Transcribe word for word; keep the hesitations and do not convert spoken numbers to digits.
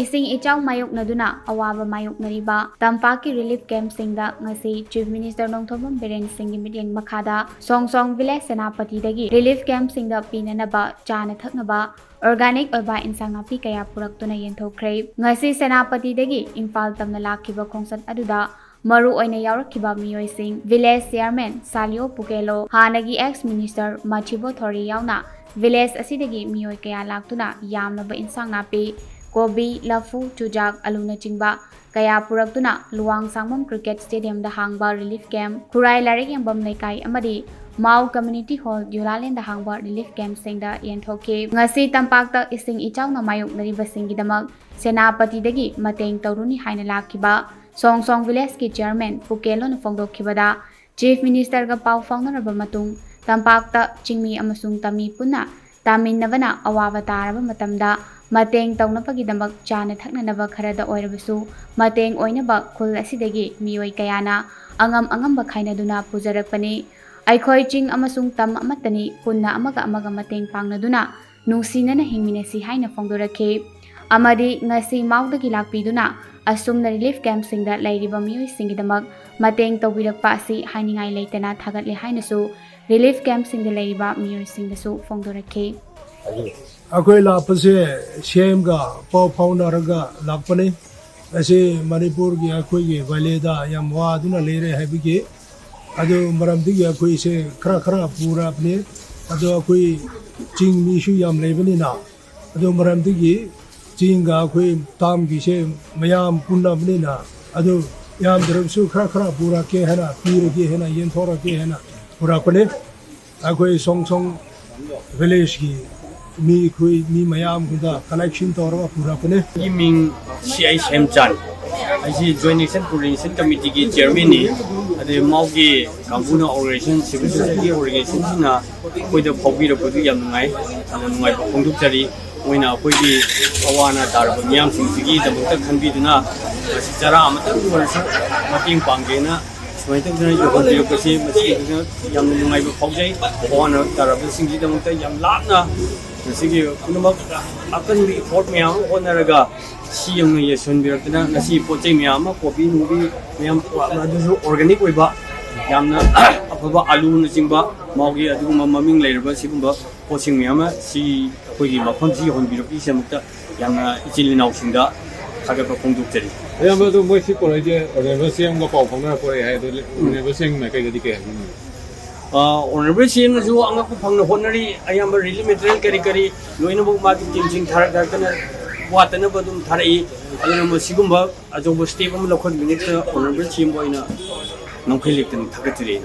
ꯏꯁꯤꯡ ꯏꯆꯥꯎ ꯃꯥꯌꯣꯛꯅꯗꯨꯅ ꯑꯋꯥꯕ ꯃꯥꯌꯣꯛꯅꯔꯤꯕ ꯇꯝꯄꯥꯛꯀꯤ ꯔꯤꯂꯤꯐ ꯀꯦꯝꯞꯁꯤꯡꯗ ꯉꯁꯤ ꯆꯤꯐ ꯃꯤꯅꯤꯁꯇꯔ ꯅꯣꯡꯊꯣꯝꯕꯝ ꯕꯤꯔꯦꯟ ꯁꯤꯡꯒꯤ ꯃꯤꯠꯌꯦꯡ ꯃꯈꯥꯗ ꯁꯣꯡꯁꯣꯡ ꯚꯤꯂꯦꯖ ꯁꯦꯅꯥꯄꯇꯤꯗꯒꯤ ꯔꯤꯂꯤꯐ ꯀꯦꯝꯞꯁꯤꯡꯗ ꯄꯤꯅꯅꯕ ꯆꯥꯅ ꯊꯛꯅꯕ ꯑꯣꯔꯒꯥꯅꯤꯛ ꯑꯣꯏꯕ ꯏꯟꯁꯥꯡ ꯅꯥꯄꯤ ꯀꯌꯥ ꯄꯨꯔꯛꯇꯨꯅ ꯌꯦꯟꯊꯣꯛꯈ꯭ꯔꯦ꯫ ꯉꯁꯤ ꯁꯦꯅꯥꯄꯇꯤꯗꯒꯤ ꯏꯝꯐꯥꯜ ꯇꯝꯅ ꯂꯥꯛꯈꯤꯕ ꯈꯣꯡꯆꯠ ꯑꯗꯨꯗ ꯃꯔꯨ ꯑꯣꯏꯅ ꯌꯥꯎꯔꯛꯈꯤꯕ ꯃꯤꯑꯣꯏꯁꯤꯡ, ꯚꯤꯂꯦꯖ ꯆꯤꯌꯔꯃꯦꯟ ꯁꯥꯂꯤꯑꯣ ꯄꯨꯀꯦꯂꯣ, ꯍꯥꯟꯅꯒꯤ ꯑꯦꯛꯁ ꯃꯤꯅꯤꯁꯇꯔ ꯃꯥꯆꯤꯕꯣ ꯊꯣꯔꯤ ꯌꯥꯎꯅ ꯚꯤꯂꯦꯖ ꯑꯁꯤꯗꯒꯤ ꯃꯤꯑꯣꯏ ꯀꯌꯥ ꯂꯥꯛꯇꯨꯅ ꯌꯥꯝꯂꯕ ꯏꯟꯁꯥꯡ ꯅꯥꯄꯤ, ꯀꯣꯕꯤ, ꯂꯐꯨ, ꯆꯨꯖꯥꯛ, ꯑꯂꯨꯅꯆꯤꯡꯕ ꯀꯌꯥ ꯄꯨꯔꯛꯇꯨꯅ ꯂꯨꯋꯥꯡꯁꯥꯡꯕꯝ ꯀ꯭ꯔꯤꯀꯦꯠ ꯁ꯭ꯇꯦꯗꯤꯌꯝꯗ ꯍꯥꯡꯕ ꯔꯤꯂꯤꯐ ꯀꯦꯝꯞ, ꯈꯨꯔꯥꯏ ꯂꯥꯏꯔꯤꯛ ꯌꯦꯡꯐꯝ ꯂꯩꯀꯥꯏ ꯑꯃꯗꯤ ꯃꯥꯎ ꯀꯝꯃ꯭ꯌꯨꯅꯤꯇꯤ ꯍꯣꯜ ꯗ꯭ꯌꯨꯂꯥꯂꯦꯟꯗ ꯍꯥꯡꯕ ꯔꯤꯂꯤꯐ ꯀꯦꯝꯞꯁꯤꯡꯗ ꯌꯦꯟꯊꯣꯛꯈꯤ꯫ ꯉꯁꯤ ꯇꯝꯄꯥꯛꯇ ꯏꯁꯤꯡ ꯏꯆꯥꯎꯅ ꯃꯥꯌꯣꯛꯅꯔꯤꯕꯁꯤꯡꯒꯤꯗꯃꯛ ꯁꯦꯅꯥꯄꯇꯤꯗꯒꯤ ꯃꯇꯦꯡ ꯇꯧꯔꯨꯅꯤ ꯍꯥꯏꯅ ꯂꯥꯛꯈꯤꯕ ꯁꯣꯡ ꯁꯣꯡ ꯚꯤꯂꯦꯖꯀꯤ ꯆꯤꯌꯔꯃꯦꯟ ꯄꯨꯀꯦꯂꯣꯅ ꯐꯣꯡꯗꯣꯛꯈꯤꯕꯗ, ꯆꯤꯐ ꯃꯤꯅꯤꯁꯇꯔꯒ ꯄꯥꯎ ꯐꯥꯎꯅꯔꯕ ꯃꯇꯨꯡ, ꯇꯝꯄꯥꯛꯇ ꯆꯤꯡꯃꯤ ꯑꯃꯁꯨꯡ ꯇꯝꯃꯤ ꯄꯨꯟꯅ ꯇꯥꯃꯤꯟꯅꯕꯅ ꯑꯋꯥꯕ ꯇꯥꯔꯕ ꯃꯇꯝꯗ ꯃꯇꯦꯡ ꯇꯧꯅꯕꯒꯤꯗꯃꯛ ꯆꯥꯅ ꯊꯛꯅꯅꯕ ꯈꯔꯗ ꯑꯣꯏꯔꯕꯁꯨ ꯃꯇꯦꯡ ꯑꯣꯏꯅꯕ ꯈꯨꯜ ꯑꯁꯤꯗꯒꯤ ꯃꯤꯑꯣꯏ ꯀꯌꯥꯅ ꯑꯉꯝ ꯑꯉꯝꯕ ꯈꯥꯏꯅꯗꯨꯅ ꯄꯨꯖꯔꯛꯄꯅꯤ꯫ ꯑꯩꯈꯣꯏ ꯆꯤꯡ ꯑꯃꯁꯨꯡ ꯇꯝ ꯑꯃꯠꯇꯅꯤ, ꯄꯨꯟꯅ ꯑꯃꯒ ꯑꯃꯒ ꯃꯇꯦꯡ ꯄꯥꯡꯅꯗꯨꯅ ꯅꯨꯡꯁꯤꯅꯅ ꯍꯤꯡꯃꯤꯟꯅꯁꯤ ꯍꯥꯏꯅ ꯐꯣꯡꯗꯣꯔꯛꯈꯤ꯫ ꯑꯃꯗꯤ ꯉꯁꯤ ꯃꯥꯎꯗꯒꯤ ꯂꯥꯛꯄꯤꯗꯨꯅ ꯑꯁꯨꯝꯅ ꯔꯤꯂꯤꯐ ꯀꯦꯝꯞꯁꯤꯡꯗ ꯂꯩꯔꯤꯕ ꯃꯤꯑꯣꯏꯁꯤꯡꯒꯤꯗꯃꯛ ꯃꯇꯦꯡ ꯇꯧꯕꯤꯔꯛꯄ ꯑꯁꯤ ꯍꯥꯏꯅꯤꯡꯉꯥꯏ ꯂꯩꯇꯅ ꯊꯥꯒꯠꯂꯦ ꯍꯥꯏꯅꯁꯨ ꯔꯤꯂꯤꯐ ꯀꯦꯝꯞꯁꯤꯡꯗ ꯂꯩꯔꯤꯕ ꯃꯤꯑꯣꯏꯁꯤꯡꯗꯁꯨ ꯐꯣꯡꯗꯣꯔꯛꯈꯤ꯫ ꯑꯩꯈꯣꯏ ꯂꯥꯛꯄꯁꯦ ꯁꯤ ꯑꯦꯝꯒ ꯄꯥꯎ ꯐꯥꯎꯅꯔꯒ ꯂꯥꯛꯄꯅꯤ꯫ ꯑꯁꯤ ꯃꯅꯤꯄꯨꯔꯒꯤ ꯑꯩꯈꯣꯏꯒꯤ ꯚꯦꯂꯤꯗ ꯌꯥꯝ ꯋꯥꯗꯨꯅ ꯂꯩꯔꯦ ꯍꯥꯏꯕꯒꯤ ꯑꯗꯨ ꯃꯔꯝꯗꯒꯤ ꯑꯩꯈꯣꯏꯁꯦ ꯈꯔ ꯈꯔ ꯄꯨꯔꯛꯄꯅꯤ꯫ ꯑꯗꯣ ꯑꯩꯈꯣꯏ ꯆꯤꯡ ꯃꯤꯁꯨ ꯌꯥꯝ ꯂꯩꯕꯅꯤꯅ, ꯑꯗꯨ ꯃꯔꯝꯗꯒꯤ ꯆꯤꯡꯒ ꯑꯩꯈꯣꯏ ꯇꯥꯝꯒꯤꯁꯦ ꯃꯌꯥꯝ ꯄꯨꯟꯅꯕꯅꯤꯅ, ꯑꯗꯨ ꯌꯥꯝꯗ꯭ꯔꯕꯁꯨ ꯈꯔ ꯈꯔ ꯄꯨꯔꯛꯀꯦ ꯍꯥꯏꯅ, ꯄꯤꯔꯒꯦ ꯍꯥꯏꯅ, ꯌꯦꯟꯊꯣꯛꯂꯛꯀꯦ ꯍꯥꯏꯅ ꯄꯨꯔꯛꯄꯅꯤ꯫ ꯑꯩꯈꯣꯏ ꯁꯣꯡ ꯁꯣꯡ ꯚꯤꯂꯦꯖꯀꯤ ꯃꯤ, ꯑꯩꯈꯣꯏ ꯃꯤ ꯃꯌꯥꯝ ꯈꯨꯗ ꯀꯂꯦꯛꯁꯟ ꯇꯧꯔꯒ ꯄꯨꯔꯛꯄꯅꯦ꯫ ꯑꯩꯒꯤ ꯃꯤꯡ ꯁꯤ ꯑꯥꯏ ꯁꯦꯝꯆꯥꯟ, ꯑꯩꯁꯤ ꯖꯣꯏꯟ ꯑꯦꯛꯁꯟ ꯀꯣꯑꯣꯔꯗꯤꯅꯦꯁꯟ ꯀꯃꯤꯇꯤꯒꯤ ꯆꯤꯌꯔꯃꯦꯟꯅꯤ꯫ ꯑꯗꯩ ꯃꯥꯎꯒꯤ ꯀꯥꯡꯕꯨꯅ ꯑꯣꯔꯒꯅꯥꯏꯖꯦꯁꯟ, ꯁꯤꯚꯤꯜ ꯁꯣꯁꯥꯏꯇꯤ ꯑꯣꯔꯒꯅꯥꯏꯖꯦꯁꯟꯁꯤꯡꯅ ꯑꯩꯈꯣꯏꯗ ꯐꯥꯎꯕꯤꯔꯛꯄꯗꯨ ꯌꯥꯝ ꯅꯨꯡꯉꯥꯏ, ꯌꯥꯝꯅ ꯅꯨꯡꯉꯥꯏꯕ ꯐꯣꯡꯗꯣꯛꯆꯔꯤ꯫ ꯃꯣꯏꯅ ꯑꯩꯈꯣꯏꯒꯤ ꯑꯋꯥ ꯑꯅꯥ ꯇꯥꯔꯕ ꯃꯤꯌꯥꯝꯁꯤꯡꯁꯤꯒꯤꯗꯃꯛꯇ ꯈꯟꯕꯤꯗꯨꯅ ꯉꯁꯤ ꯆꯔꯥ ꯑꯃꯇꯪ ꯑꯣꯏꯔꯁꯨ ꯃꯇꯦꯡ ꯄꯥꯡꯒꯦꯅ ꯁꯨꯃꯥꯏꯅ ꯇꯧꯗꯅ ꯌꯧꯍꯟꯕꯤꯔꯛꯄꯁꯤ ꯃꯁꯤ ꯌꯥꯝꯅ ꯅꯨꯡꯉꯥꯏꯕ ꯐꯥꯎꯖꯩ꯫ ꯑꯋꯥ ꯑꯅꯥ ꯇꯥꯔꯕꯁꯤꯡꯒꯤꯗꯃꯛꯇ ꯌꯥꯝ ꯂꯥꯞꯅ ꯉꯁꯤꯒꯤ ꯄꯨꯝꯅꯃꯛ ꯑꯀꯟꯕ effort ꯃꯌꯥꯝ ꯑꯃ ꯍꯣꯠꯅꯔꯒ ꯁꯤ ꯌꯧꯅ ꯌꯧꯁꯤꯟꯕꯤꯔꯛꯇꯅ, ꯉꯁꯤ ꯄꯣꯠ ꯆꯩ ꯃꯌꯥꯝ ꯑꯃ, ꯀꯣꯕꯤ ꯅꯨꯡꯕꯤ ꯃꯌꯥꯝ, ꯑꯗꯨꯁꯨ organic ꯑꯣꯏꯕ, ꯌꯥꯝꯅ ꯑꯐꯕ ꯑꯂꯨꯅꯆꯤꯡꯕ, ꯃꯥꯎꯒꯤ ꯑꯗꯨꯒꯨꯝꯕ ꯃꯃꯤꯡ ꯂꯩꯔꯕ ꯁꯤꯒꯨꯝꯕ ꯄꯣꯠꯁꯤꯡ ꯃꯌꯥꯝ ꯑꯃ ꯁꯤ ꯑꯩꯈꯣꯏꯒꯤ ꯃꯐꯝꯁꯤ ꯌꯧꯍꯟꯕꯤꯔꯛꯄꯒꯤꯗꯃꯛꯇ ꯌꯥꯝꯅ ꯏꯆꯤꯜ ꯏꯅꯥꯎꯁꯤꯡꯗ ꯊꯥꯒꯠꯄ ꯐꯣꯡꯗꯣꯛꯆꯔꯤ꯫ ꯑꯌꯥꯝꯕ ꯑꯗꯨ ꯃꯣꯏ ꯁꯤ ꯄꯣꯔꯛꯏꯁꯦ Honourable C M ꯒ ꯄꯥꯎ ꯐꯥꯎꯅꯔ ꯄꯣꯔꯛꯑꯦ ꯍꯥꯏ꯫ ꯑꯗꯨ Honourable C M ꯅ ꯀꯩꯗꯗꯤ ꯀꯩ ꯍꯥꯏꯕꯤꯅꯤꯡꯉꯤ? ꯑ, Honourable C M ꯅꯁꯨ ꯑꯉꯛꯄ ꯐꯪꯅ ꯍꯣꯠꯅꯔꯤ꯫ ꯑꯌꯥꯝꯕ relief material ꯀꯔꯤ ꯀꯔꯤ ꯂꯣꯏꯅꯃꯛ ꯃꯥꯒꯤ team ꯁꯤꯡ ꯊꯥꯔꯛ ꯊꯥꯔꯛꯇꯅ ꯋꯥꯠꯇꯅꯕ ꯑꯗꯨꯝ ꯊꯥꯔꯛꯏ꯫ ꯑꯗꯨꯅ ꯃꯁꯤꯒꯨꯝꯕ ꯑꯆꯧꯕ step ꯑꯃ ꯂꯧꯈꯠꯃꯤꯟꯅꯕꯗ Honourable C M ꯕꯨ ꯑꯩꯅ ꯉꯝꯈꯩ ꯂꯦꯞꯇꯅ ꯊꯥꯒꯠꯆꯔꯤ꯫